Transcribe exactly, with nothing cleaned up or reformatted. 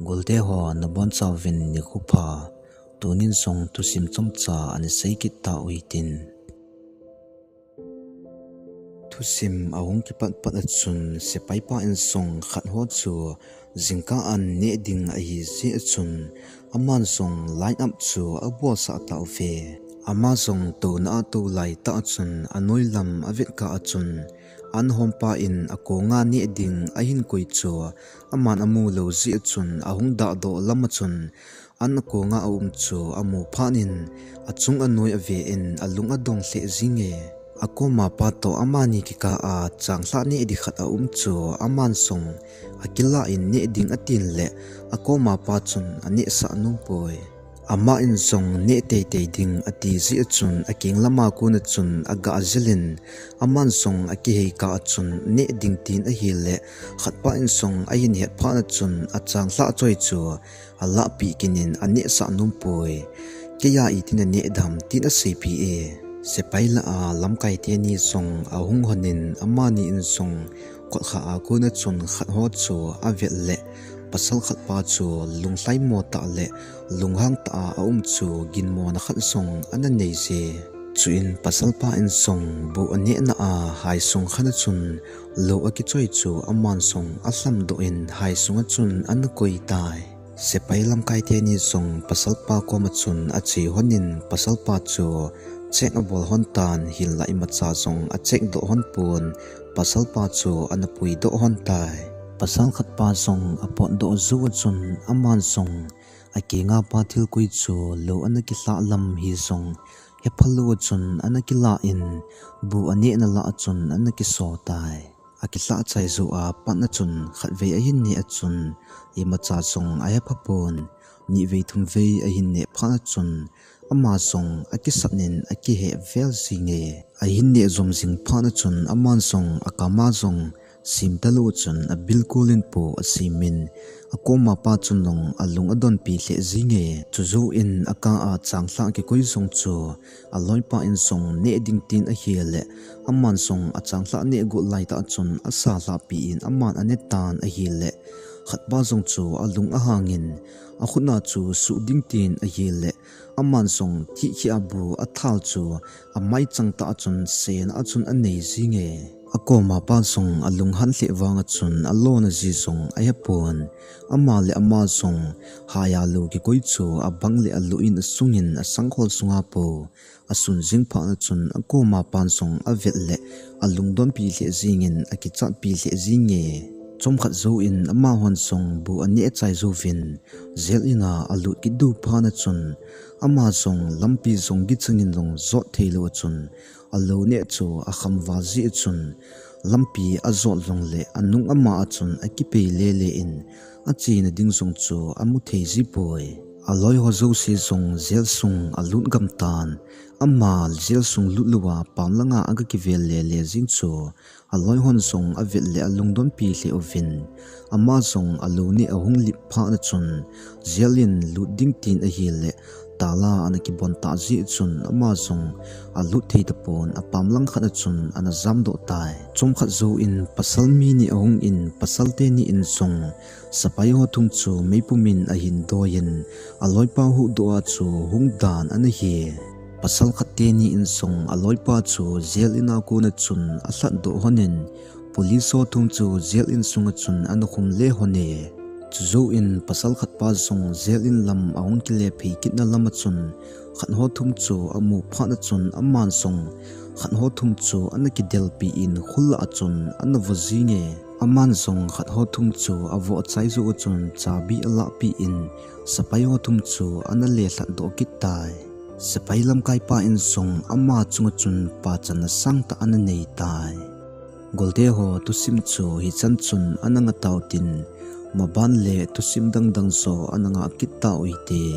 Golte ho nabonchauvin nikho pha. Tunin jong thusim chomcha ana sei kit tau hitin. Thusim ahung kipat pat a chun, sepai pa in jong khat ho chu jingkah a neh ding ahi jeh a chun, aman jong line up chu abolsah tauve. Ama jong touna a tou laitah a chun, anoi lam avet kah a chun, an hompa in akonga neh ding ahin koi chu, aman amu lou jeh a chun, ahung dahdoh lam a chun, an akonga aum chu amu phat in, achung anoi ave in alung adong lheh jinge. Akoma pa toh amani kikah a changlhah neh ding khat aum chu aman jong akilah in neh ding atin le, akoma pa chun anehsah nompoi. Ama in jong neh teitei ding ati jeh a chun akeng lama kon a chun agah jel in, aman jong akihei kah a chun neh ding tin ahile, khatpa in jong ahin het phat a chun achanghlhah choi chu alahpeh kit in anehsah nompoi. Keiya itin aneh dem tin aseipeh e. Sepai lah a lamkai teni jong ahung hon in amani in jong kolkha a kon a chun khat ho chu avet le, pasal khatpa chu lunglhaimo tah le lunghang tah a aum chu ginmona khat jong ana nei je. Chuin pasalpa in jong bu anehna a haisung khat a chun lou akichoi chu aman jong alhamdoh in haisung a chun ana koi tai. Sepai lamkai teni jong pasalpa koma chun ache hon in pasalpa chu check abol hon tan, hinlah imacha jong acheck doh hon pon, pasalpa chu ana puidoh hon tai. Pasal khatpa jong apotdoh jou a chun aman jong akenga pa thilkoi chu lou ana kilhah lam hi jong hepha lou a chun ana kilah in, bu anehna lah a chun ana kiso tai. Akilhah chai jou a pat a chun khatvei ahin neh a chun, imacha jong ahepha pon. Nivei thumvei ahin neh phat a chun, ama jong akisat in akiheh vel jinge. Ahin neh jom jing phat a chun aman jong akama jong sem talou a chun abilkol in po asem in, akoma pa chun jong alung adonpi lheh jinge. Chujou in akah a changlhah kikoi jong chu aloipa in jong neh ding tin ahile, aman jong achanglhah neh got laitah chun asalhahpi in aman ane tan ahile, khatpa jong chu alung ahang in akhut a chu suh ding tin ahile, aman jong thihkheh a bu athal chu amaichang tah a chun sena a chun anei jinge. Akoma pa jong alunghan lheh vang a chun alona ji jong ahepon. Ama le ama jong haiya lou kikoi chu abang le alu in asung in asangkhol sunga po asun jing phat a chun akoma pan jong avet le alungdonpi lheh jing in akichatpi lheh jinge. Chomkhat jou in amahon jong bu aneh chai jouvin jail in a alut kit diu phat a chun, ama jong lampi jong gichang in jong jot theilou a chun, alou neh chu akham val jeh a chun, lampi ajot jongle anung ama a chun akipei lele in, achena ding jong chu amu thei jipoi. Aloi ho jouse jong jail sung alut gam tan, ama jail sung lut lou a pam langa aga kivel lele jing chu, aloi hon jong avet le alungdonpi lheh uvin, ama jong alou neh ahung lip phat a chun, jail in lut ding tin ahile, tala ana kibon tah jeh a chun ama jong alut thei tapon, apam lang khat a chun ana jamdoh tai. Chomkhat jou in pasal mi ni ahung in, pasal teni in jong sepai ho thum chu meipum in ahin doi in, aloipa huhdoh a chu hung dan ana hi. Pasal khat teni in jong aloipa chu jail in a kon a chun alhatdoh hon in, police ho thum chu jail in sunga chun ana khum le hon e. Chujou in pasal khatpa jong jail in lam ahung kile phei kitna lam a chun, khat ho thum chu amu phat a chun aman jong khat ho thum chu ana kidelpi in khul lah a chun ana vo jinge. Aman jong khat ho thum chu avoh chai jou a chun chabi alahpi in, sepai ho thum chu ana lelhatdoh kit tai. Sepai lamkaipa in jong ama chunga chun pachatna sangtah ana nei tai. Golte ho thusim chu hichan chun ana ngatau tin, maban le thusim dangdang jo ana ngah kit tau hite.